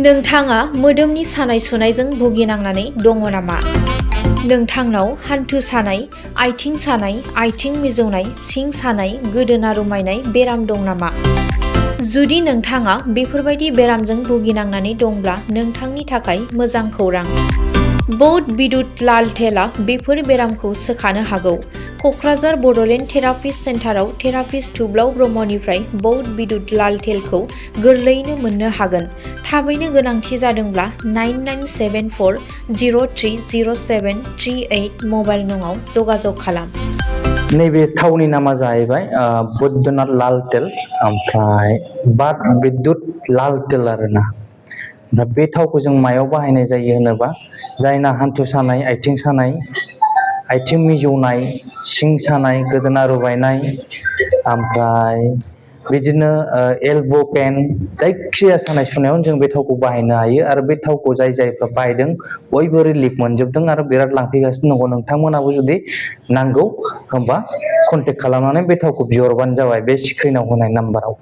नोंथाङा मोदोमनि सानाय सुनायजों भुगिनांनानै दङ नामा? नोंथांनाव हान्थु सानाय, आथिं सानाय, आथिं मिजौनाय, सिं सानाय, गोदोना रुमायनाय बेराम दं नामा? जुदि नोंथाङा बेफोरबायदि बेरामजों भुगिनांनानै दंब्ला नोंथांनि थाखाय मोजां खौरां। बौद बिदुत लाल टेलआ बेफोर बेरामखौ सोखानो हागौ। क'क्राझार बड'लेण्ड थेरापिस्ट सेन्टाराव थेरापिस्ट थुब्लाव ब्रह्मनिफ्राय बौद बिदुत लाल टेलखौ गोरलैयैनो मोननो हागोन। थाबैनो गोनांथि जादोंब्ला 9974030738 मबाइल नङाव जगाजग खालाम। नैबे थावनि नामा जाहैबाय बैद्यनाथ लाल तेल ओमफ्राय बाद बिद्युत लाल तेल आरोना। दा बे थावखौ जों मायाव बाहायनाय जायो होनोबा जायना हान्थु सानाय, आथिं सानाय, आथिं मिजौनाय, सिं सानाय, गोदोना रुबायनाय, ओमफ्राय बिदिनो एलब' पेन, जायखिजाया सानाय सुनायावनो जों बे थावखौ बाहायनो हायो। आरो बे थावखौ जायफ्रा बाहायदों बयबो रिलिफ मोनजोबदों आरो बिराद लांफैगासिनो दङ। नोंथांमोनाबो जुदि नांगौ होमबा कन्टेक्ट खालामनानै बे थावखौ बिहरबानो जाबाय बे स्क्रिनाव होनाय नाम्बाराव।